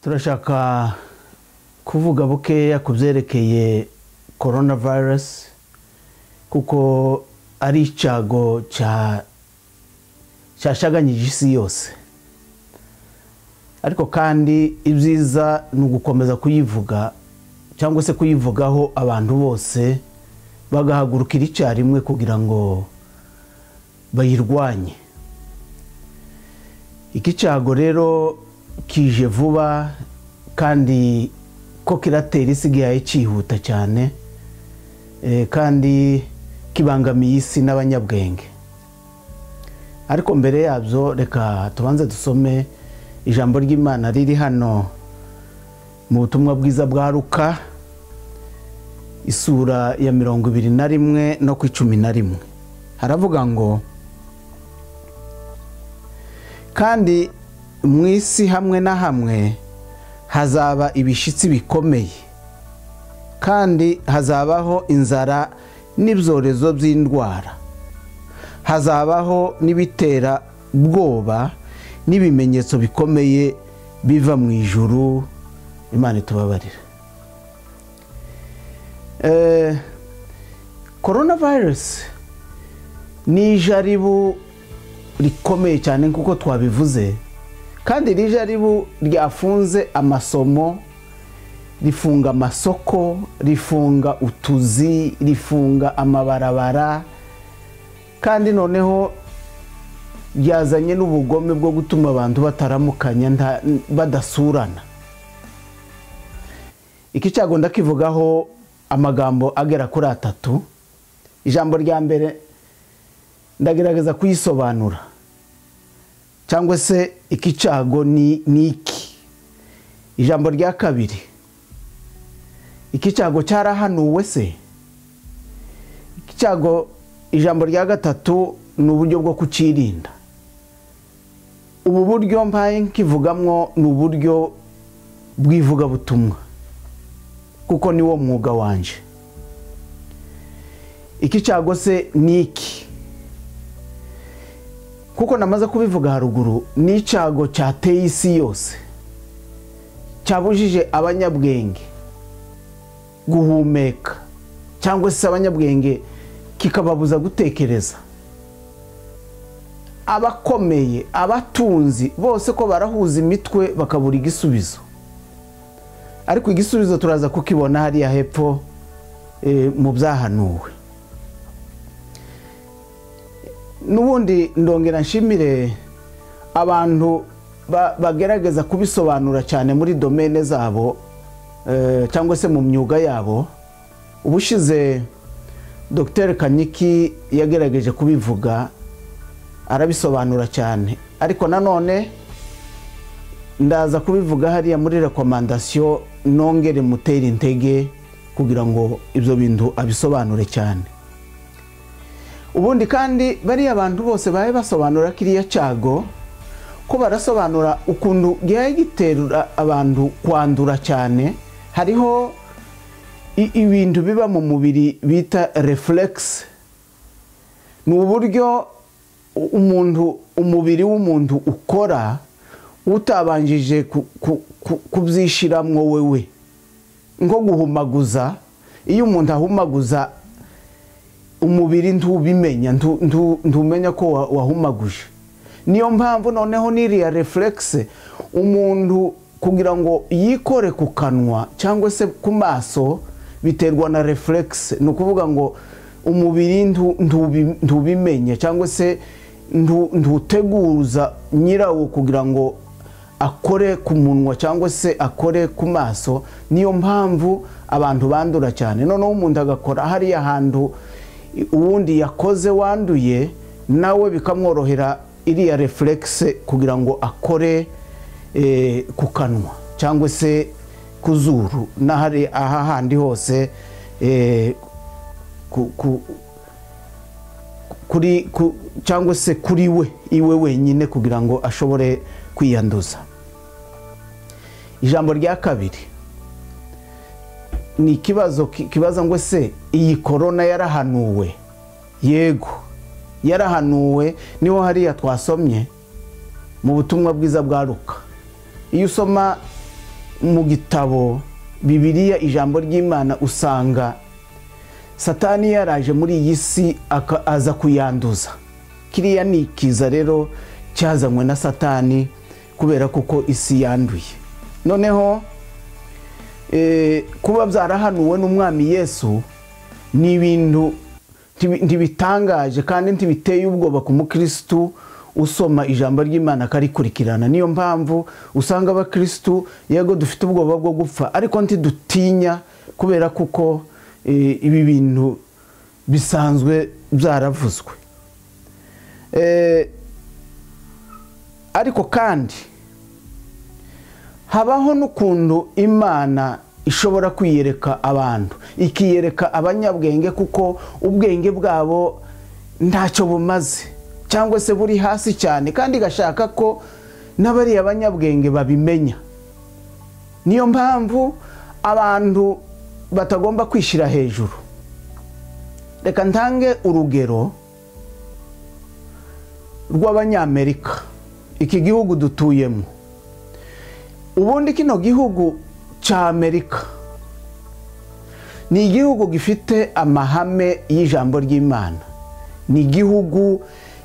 Turashaka kuvuga bukeya ku byerekeye coronavirus, kuko ari icyago cyashaganyije isi yose. Ariko kandi ibyiza ni ugukomeza kuyivuga cyangwa se kuyivugaho, abantu bose bagahagurukira icyarimwe kugira ngo bayirwanye. Iki cyago rero kije vuba kandi ko kiratera isi gihaye cyihuta cyane, kandi kibangamiye isi n'abanyabwenge. Ariko mbere yabyo reka tubanze dusome ijambo ry'Imana riri hano mu butumwa bwiza bwa Luka, isura ya 21 no ku 11. Haravuga ngo: kandi mu isi hamwe na hamwe hazaba ibishitsi bikomeye, kandi hazabaho inzara n'ibyorezo by'indwara, hazabaho n'ibitera bwoba n'ibimenyetso bikomeye biva mu ijuru. Imana itubabarira. Coronavirus ni ijaribu rikomeye cyane nkuko twabivuze, kandi iri jaribu ryafunze amasomo, rifunga amasoko, rifunga utuzi, rifunga amabarabara, kandi noneho ryazanye n'ubugome bwo gutuma abantu bataramukanya, badasurana. Iki cyago ndakivugaho amagambo agera kuri 3. Ijambo rya mbere ndagerageza kuyisobanura, cyangwa se iki cyago ni iki. Ijambo rya kabiri, iki cyago cyarahanuwe se? Iki cyago, ijambo rya gatatu ni uburyo bwo kucirinda. Ubu buryo mbaye nkivugamwo ni uburyo bw'ivugabutumwa, kuko ni wo mwuga wanje. Iki cyago se ni iki? Kuko namaze kubivuga haruguru, ni icyago cyateye isi yose, cyabujije abanyabwenge guhumeka, cyangwa se abanyabwenge kikababuza gutekereza. Abakomeye, abatunzi bose ko barahuza imitwe bakabura igisubizo. Ariko igisubizo turaza kukibona hariya hepfo mu byahanuwe. Nubundi ndongera nshimire abantu bagerageza kubisobanura cyane muri domene zabo, cyangwa se mu myuga yabo. Ubushize Dr. Kanyiki yagerageje kubivuga, arabisobanura cyane. Ariko nanone ndaza kubivuga hariya muri recommandation, nongere mutere intege kugira ngo ibyo bintu abisobanure cyane. Ubundi kandi bariya abantu bose baye basobanura kiriya cyago, ko barasobanura ukuntu gihaye giterura abantu kwandura cyane. Hariho ibintu biba mu mubiri bita reflex. Ni uburyo umuntu, umubiri w'umuntu ukora utabanjije kubyishiramwo wewe. Nko guhumaguza, iyo umuntu ahumaguza umubiri ntubimenya, ntumenya ko wahumaguje. Niyo mpamvu noneho n'iriya reflex umuntu kugira ngo yikore ku kanwa cyangwa se ku maso biterwa na reflex. Ni ukuvuga ngo umubiri ntubimenya cyangwa se ntuteguza nyirawo kugira ngo akore ku munwa cyangwa se akore ku maso. Niyo mpamvu abantu bandura cyane. Noneho umuntu agakora hariya hantu uwundi yakoze wanduye, nawe bikamworohera iriya reflex kugira ngo akore ku kanwa cyangwa se ku zuru n'ahari aha handi hose, kuri cyangwa se kuri we iwe wenyine kugira ngo ashobore kwiyanduza. Ijambo rya kabiri ni ikibazo kibaza ngo se iyi corona yarahanuwe? Yego, yarahanuwe. Niho hariya twasomye mu butumwa bwiza bwa Luka. Iyo usoma mu gitabo Bibiliya, ijambo ry'Imana, usanga Satani yaraje muri iyi si aza kuyanduza. Kiriya ni ikiza rero cyazanywe na Satani kubera kuko isi yanduye. Noneho kuba byarahanuwe n'Umwami Yesu ni ibintu ntibitangaje kandi ntibiteye ubwoba ku mukristu usoma ijambo ry'Imana akarikurikirana. Niyo mpamvu usanga abakristu, yego dufite ubwoba bwo gupfa, ariko ntidutinya kubera kuko ibi bintu bisanzwe byaravuzwe. Ariko kandi habaho n'ukuntu Imana ishobora kwiyereka abantu, ikiyereka abanyabwenge, kuko ubwenge bwabo ntacyo bumaze cyangwa se buri hasi cyane, kandi igashaka ko n'abariya abanyabwenge babimenya. Niyo mpamvu abantu batagomba kwishyira hejuru. Reka ntange urugero rw'Abanyamerika, iki gihugu dutuyemo. Ubundi kino gihugu cya Amerika ni igihugu gifite amahame y'ijambo ry'Imana, ni igihugu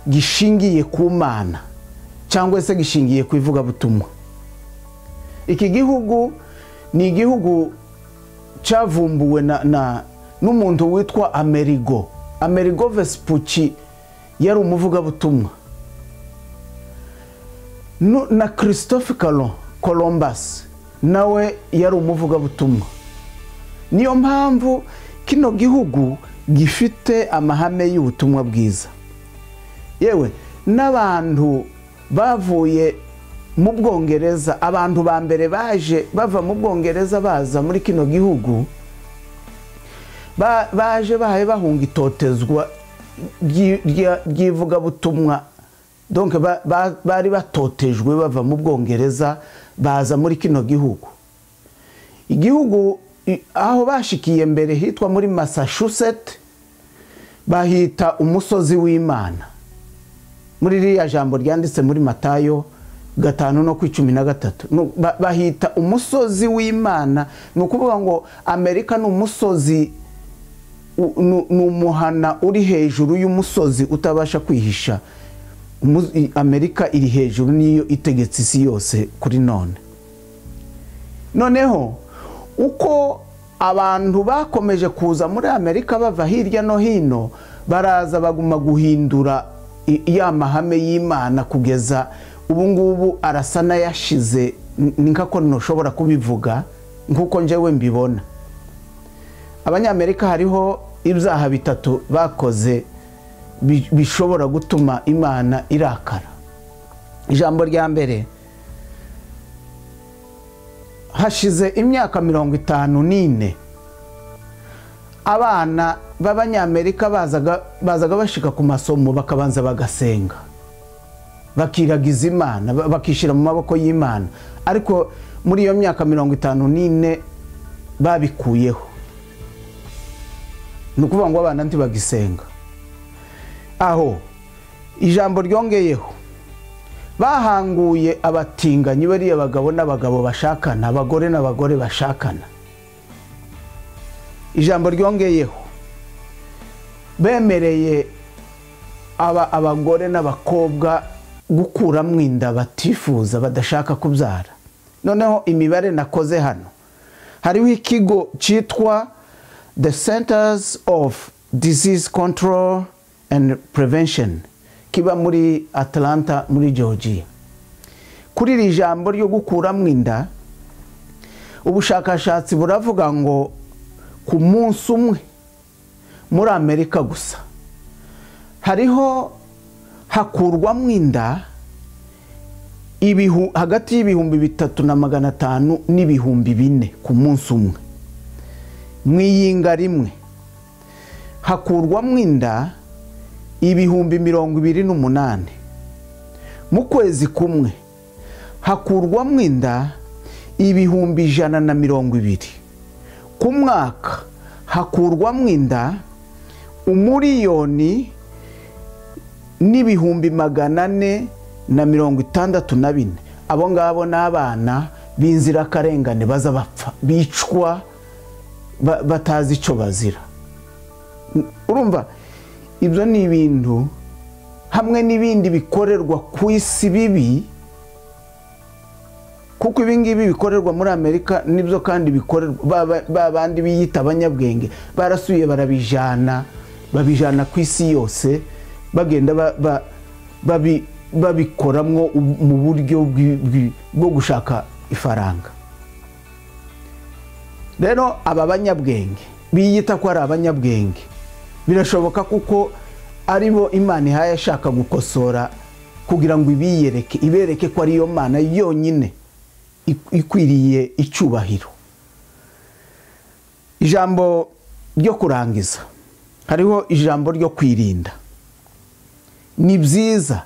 gishingiye ku Mana cyangwa se gishingiye ku ivugabutumwa. Iki gihugu ni igihugu cyavumbuwe na n'umuntu witwa Amerigo. Amerigo Vespucci yari umuvugabutumwa, na Christophe Columbus nawe yari umuvugabutumwa. Niyo mpamvu kino gihugu gifite amahame y'ubutumwa bwiza. Yewe n'abantu bavuye mu Bwongereza, abantu ba mbere baje bava mu Bwongereza baza muri kino gihugu, baje bahaye bahunga itotezwa ry'ivugabutumwa. Donc bari batotejwe bava mu Bwongereza baza muri kino gihugu. Igihugu aho bashikiye mbere hitwa muri Massachusetts, bahita umusozi w'Imana. Muri ririya jambo ryanditse muri Matayo 5:13, bahita umusozi w'Imana. Ni ukuvuga ngo Amerika ni umusozi, ni umuhana uri hejuru y'umusozi utabasha kwihisha. Amerika iri hejuru, niyo itegetse isi yose kuri none. Noneho uko abantu bakomeje kuza muri Amerika bava hirya no hino, baraza baguma guhindura ya mahame y'Imana kugeza ubu ngubu arasa n'ayashize. Ni nkako ntushobora kubivuga nkuko njyewe mbibona. Abanyamerika hariho ibyaha bitatu bakoze bishobora gutuma Imana irakara. Ijambo rya mbere, hashize imyaka 54 abana b'Abanyamerika bazaga bashika ku masomo bakabanza bagasenga, bakiragiza Imana, bakishyira mu maboko y'Imana. Ariko muri iyo myaka 54 babikuyeho. Ni ukuvuga ngo abana ntibagisenga. Aho ijambo ryongeyeho, bahanguye abatinganyi, bariya abagabo n'abagabo bashakana, abagore n'abagore bashakana. Ijambo ryongeyeho, bemereye abagore n'abakobwa gukuramo inda batifuza, badashaka kubyara. Noneho imibare nakoze hano, hariho ikigo cyitwa The Centers of Disease Control and Prevention kiba muri Atlanta muri Georgia. Kuri iri jambo ryo gukuramo inda, ubushakashatsi buravuga ngo ku munsi umwe muri Amerika gusa hariho hakurwamo inda hagati y'3,500 n'4,000 ku munsi umwe. Mwiyinga rimwe hakurwamo inda 28,000. Mu kwezi kumwe hakurwamo inda 120,000. Ku mwaka hakurwamo inda 1,464,000. Abo ngabo n'abana b'inzirakarengane baza bapfa, bicwa batazi icyo bazira. Urumva ibyo ni ibintu hamwe n'ibindi bikorerwa ku isi bibi, kuko ibi ngibi bikorerwa muri Amerika nibyo kandi bikorerwa babandi biyita abanyabwenge, barasuye barabijana, babijana ku isi yose, bagenda babikoramwo mu buryo bwo gushaka ifaranga. Rero aba banyabwenge biyita ko ari abanyabwenge, birashoboka kuko aribo Imana ihaye ashaka gukosora kugira ngo ibiyereke, ibereke ko ariyo Mana yonyine ikwiriye icyubahiro. Ijambo ryo kurangiza, hariho ijambo ryo kwirinda. Ni byiza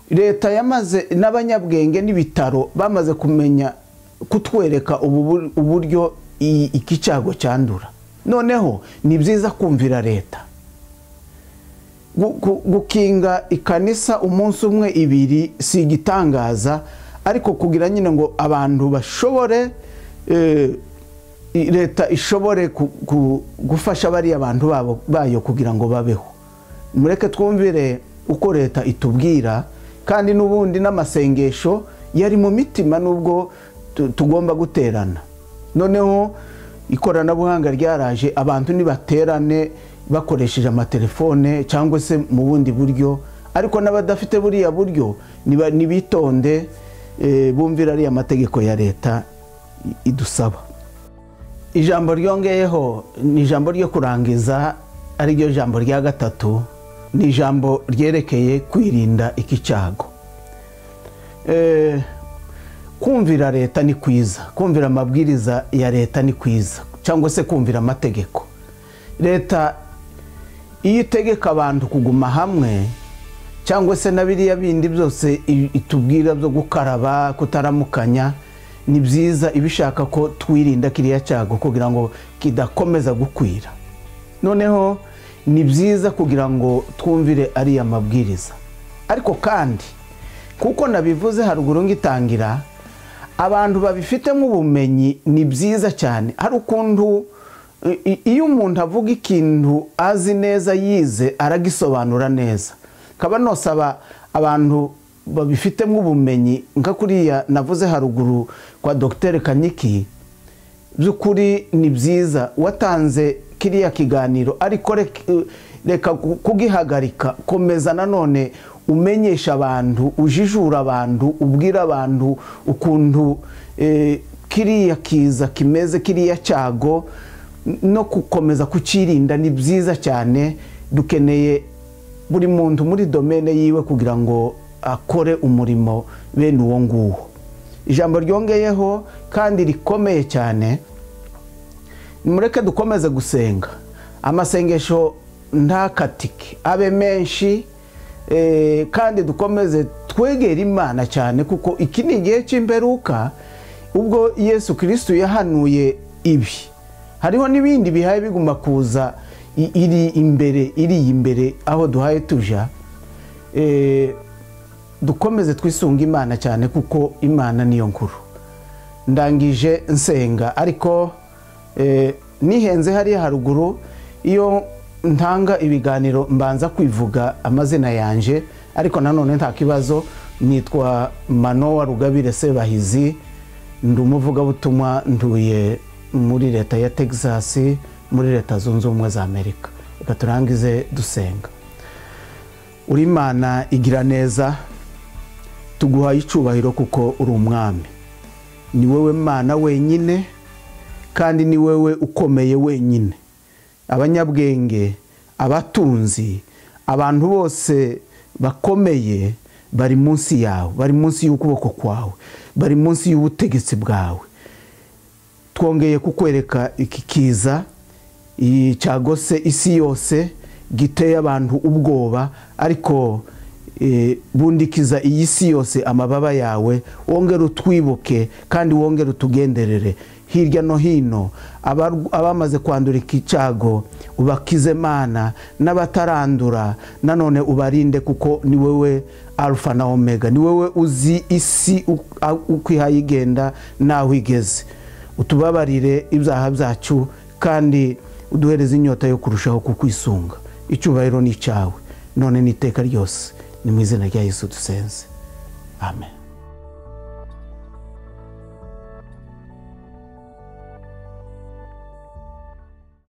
leta yamaze n'abanyabwenge n'ibitaro bamaze kumenya kutwereka uburyo iki cyago cyandura. Noneho ni byiza kumvira leta, gukinga ikanisa umunsi umwe ibiri si igitangaza, ariko kugira nyine ngo abantu bashobore, leta ishobore gufasha bariya abantu bayo kugira ngo babeho. Mureke twumvire uko leta itubwira, kandi n'ubundi n'amasengesho yari mu mitima nubwo tugomba guterana. Noneho ikoranabuhanga ryaraje, abantu nibaterane bakoresheje amatelefone cyangwa se mu bundi buryo, ariko n'abadafite buriya buryo nibitonde, bumvira ariya mategeko ya leta idusaba. Ijambo ryongeyeho ni ijambo ryo kurangiza, ari ryo jambo rya gatatu, ni ijambo ryerekeye kwirinda iki cyago. Kumvira leta ni kwiza, kumvira amabwiriza ya leta ni kwiza, cyangwa se kumvira amategeko. Leta iyo itegeka abantu kuguma hamwe, cyangwa se na biriya bindi byose itubwira byo gukaraba, kutaramukanya, ni byiza ibishaka ko twirinda kiriya cyago kugira ngo kidakomeza gukwira. Noneho ni byiza kugira ngo twumvire ariya mabwiriza. Ariko kandi kuko nabivuze haruguru ngitangira, abantu babifitemo ubumenyi ni byiza cyane. Hari ukuntu iyo umuntu avuga ikintu azi neza yize aragisobanura neza. Kaba nosaba abantu babifitemo ubumenyi nka kuriya navuze haruguru kwa Dr. Kanyiki, by'ukuri ni byiza watanze kiriya kiganiro, ariko reka kugihagarika, komeza nanone umenyesha abantu, ujijura abantu, ubwira abantu ukuntu kiriya kiza kimeze, kiriya cyago, no gukomeza kukirinda ni byiza cyane. Dukeneye buri muntu muri domene yiwe kugira ngo akore umurimo bene uwo nguwo. Ijambo ryongeyeho kandi rikomeye cyane, mureke dukomeze gusenga, amasengesho ntakatike, abe menshi, kandi dukomeze twegere Imana cyane, kuko iki ni igihe cy'imperuka ubwo Yesu Kristo yahanuye ibi. Hariho n'ibindi bihaye biguma kuza iri imbere, iri imbere aho duhaye tuja. Dukomeze twisunga Imana cyane, kuko Imana niyo nkuru. Ndangije nsenga, ariko nihenze hariya haruguru iyo ntanga ibiganiro mbanza kwivuga amazina yanje, ariko nanone nta kibazo. Nitwa Manowa Rugabire Sebahizi, ndi umuvugabutumwa, ntuye muri leta ya Texas, muri Leta Zunze Ubumwe za Amerika. Reka turangize dusenga. Uri Imana igira neza, tuguhaye icyubahiro kuko uri umwami. Ni wowe Mana wenyine, kandi ni wowe ukomeye wenyine. Abanyabwenge, abatunzi, abantu bose bakomeye bari munsi yawe, bari munsi y'ukuboko kwawe, bari munsi y'ubutegetsi bwawe. Twongeye kukwereka iki kiza cyagose isi yose, giteye abantu ubwoba, ariko bundikiza iyi si yose amababa yawe, wongere utwibuke kandi wongere utugenderere. hirya no hino, abamaze kwandura iki cyago ubakize Mana, n'abatarandura nanone ubarinde, kuko ni wowe Alpha na Omega, ni wowe uzi isi uko ihaye igenda n'aho igeze. Utubabarire ibyaha byacu kandi uduhereze inyota yo kurushaho kukwisunga. Icyubahiro ni icyawe none n'iteka ryose, ni mu izina rya Yesu dusenze, amen.